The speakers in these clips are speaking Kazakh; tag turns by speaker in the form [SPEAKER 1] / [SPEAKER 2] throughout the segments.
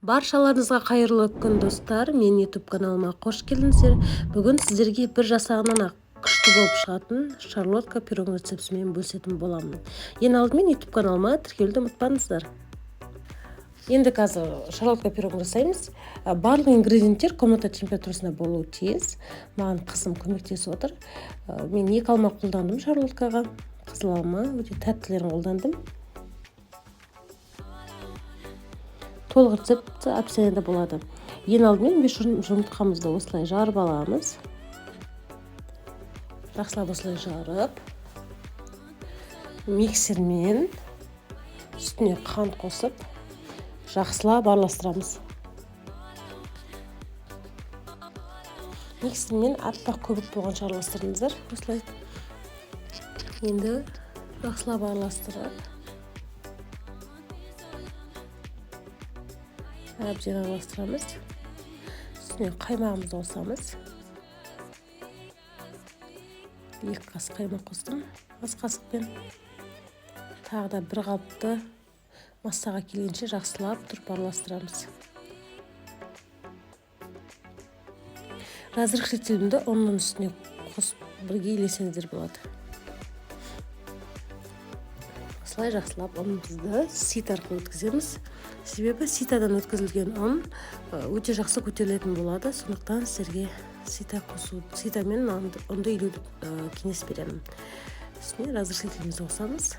[SPEAKER 1] Баршаларыңызға қайырлы күн, достар. Мен YouTube каналыма қош келдіңіздер. Бүгін сіздерге бір жасағаннан ақ күшті болып шығатын шарлотка пирог рецептімен бөлісетін боламын. Ең алдымен YouTube каналыма тіркелуді ұмытпаңыздар. Енді қазір шарлотка пирогын жасаймыз. Барлық ингредиенттер комната температурасында болуы тиіс. Маған қызым көмектесіп отыр. Мен 2 алма қолдандым шарлоткаға. Қызыл алма, өте тәттілерін қолдандым. Толық рецепт описаниеда болады. Ең алдымен 5 жұмыртқамызды осылай жарып аламыз. Жақсылап осылай жарып, миксермен үстіне қант қосып, жақсылап араластырамыз. Миксермен аппақ көбік болғанша араластырыңыздар. Осылай. Енді жақсылап араластырып, әбден араластырамыз. Үстіне қаймағымызды қосамыз. 2 қасық қаймақ қостым, ас қасықпен. Тағы да бір қалыпты массаға келгенше жақсылап тұрып араластырамыз. Разрыхлительді ұнның үстіне қосып бірге илесеңіздер болады. Осылай жақсылап ұнымызды сит арқылы өткіземіз. Себебі ситадан өткізілген ұн өте жақсы көтерілетін болады. Сондықтан сіздерге сита қосу, ситамен ұнды илеуді кеңес беремін. Үстіне разрыхлителімізді қосамыз.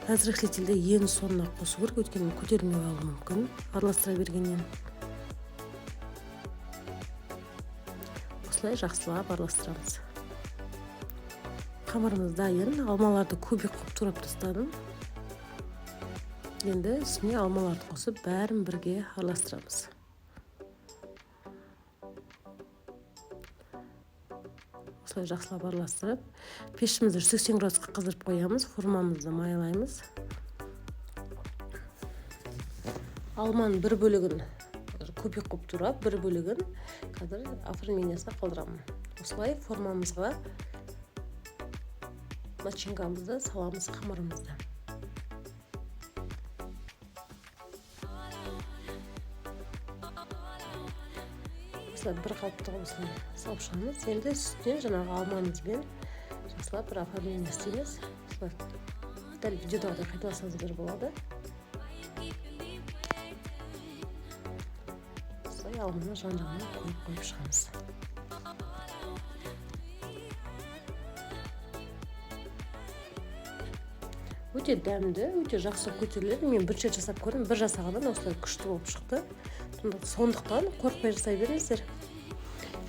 [SPEAKER 1] Разрыхлительді ең соңына қосу керек, өйткені көтерілмей қалуы мүмкін араластыра бергеннен. Осылай жақсылап араластырамыз. Қамырымыз дайын. Алмаларды кубик қылып турап тастадым. Енді үстіне алмаларды қосып бәрін бірге араластырамыз. Осылай жақсылап араластырып, пешімізді 180 градусқа қыздырып қоямыз, формамызды майлаймыз. Алманың бір бөлігін кубик қылып турап, бір бөлігін қазір оформлениесіне қалдырамын. Осылай формамызға начинкамызды саламыз, қамырымызды. Осылай бір қалыпты осылай салып шығамыз. Енді үстінен жаңағы алмамызбен жақсылап бір оформление істейміз. Осылай дәл видеодағыдай қайталасаңыздар болады. Осылай алманы жан-жағына қойып шығамыз. Өте дәмді, өте жақсы көтеріледі. Мен бірінші рет жасап көрдім, бір жасағаннан осылай күшті болып шықты. Сондықтан қорықпай жасай беріңіздер.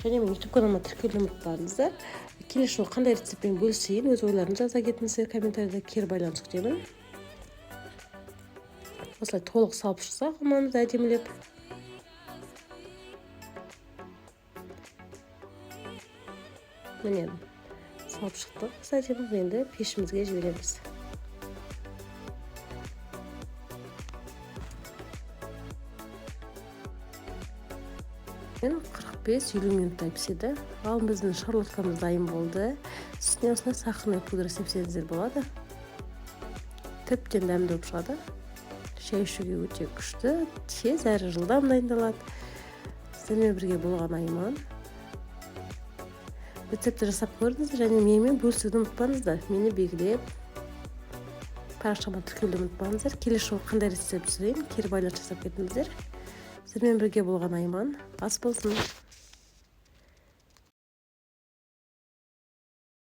[SPEAKER 1] Және мен YouTube каналыма тіркелуді ұмытпаңыздар. Келесі жолы қандай рецептпен бөлісейін, өз ойларыңызды жаза кетіңіздер комментарийда, кері байланыс күтемін. Осылай толық салып шықсақ алмамызды әдемілеп. Міне салып шықтық. Әдемі. Енді пешімізге жібереміз. 45-50 минуттай піседі. Ал біздің шарлоткамыз дайын болды. Үстіне осылай сахарный пудра сепсеңіздер болады. Тіптен дәмді болып шығады. Шай ішуге өте күшті, тез әрі жылдам дайындалады. Сіздермен бірге болған Айман. Рецептті жасап көрдіңіздер және менімен бөлісуді ұмытпаңыздар. Мені белгілеп, парақшама тіркелуді ұмытпаңыздар. Келесі жолы қандай рецепт түсірейін, кері байланыс жасап кетіңіздер. Сіздермен бірге болған Айман. Ас болсын.